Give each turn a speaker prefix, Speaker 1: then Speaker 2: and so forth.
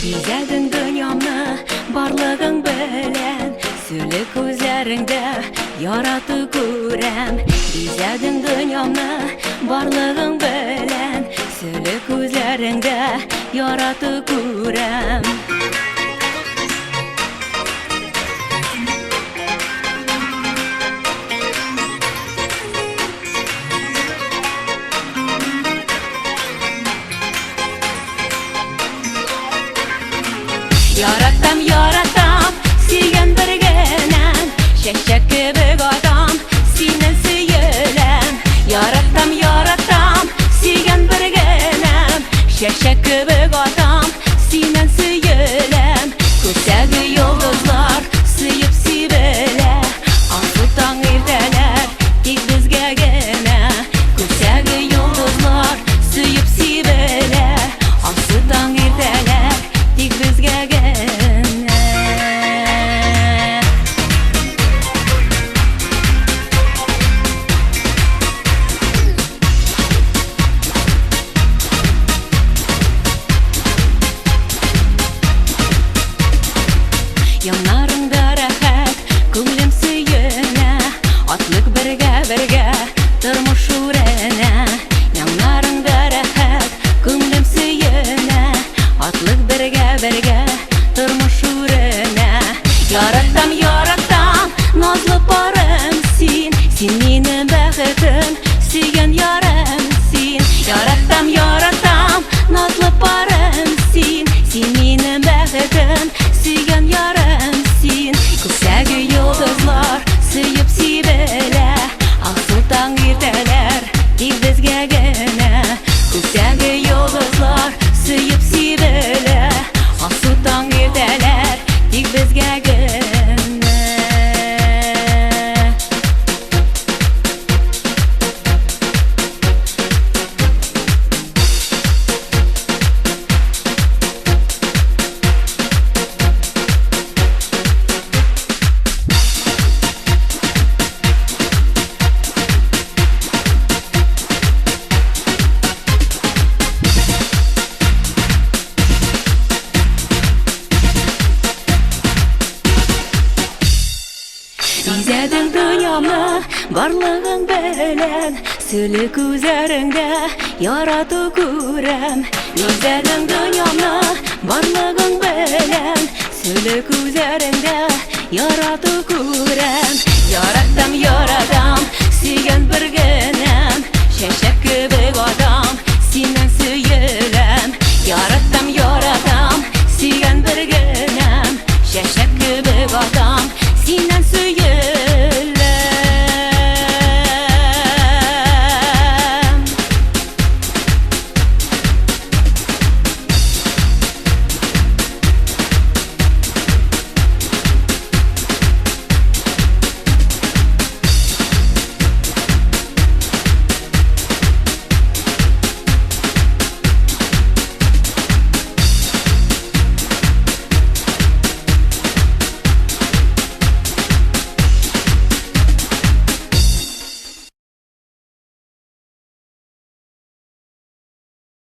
Speaker 1: Бизәдең дөньямны барлыгың белән, Сүле күзләреңдә ярату күрәм. Бизәдең дөньямны барлыгың белән, Сүле күзләреңдә ярату күрәм. Яратам, яратам, сөйгән бер генәм, Чәчәк кебек атам, синнән сөеләм. Яратам, яратам, сөйгән бер генәм, Чәчәк кебек атам, синнән сөеләм. Күктәге йолдызлар сөеп сибелә, Алсу таң иртәләр тик безгә генә. Күктәге йолдызлар сөеп сибелә, Алсу таң иртәләр тик безгә генә. Яннарыңда рәхәт, күңелем сөенә, Атлык бергә-бергә тормыш үренә. Яннарыңда рәхәт, күңелем сөенә, Атлык бергә-бергә тормыш үренә. Яратам, яратам, назлы парым син, Син минем бәхетем, сөйгән ярым син. Яратам, яратам, назлы парым син, Син минем бәхетем, сөйгән ярым син. Күктәге йолдызлар сөеп сибелә, Алсу таң иртәләр тик безгә генә. Күктәге йолдызлар сөеп сибелә, Алсу таң иртәләр тик безгә генә. Бизәдең дөньямны барлыгың белән, Сүле күзләреңдә ярату күрәм. Бизәдең дөньямны барлыгың белән, Сүле күзләреңдә ярату күрәм. Яратам, яратам, сөйгән бер генәм, Чәчәк кебек атам, синнән сөеләм. Яратам.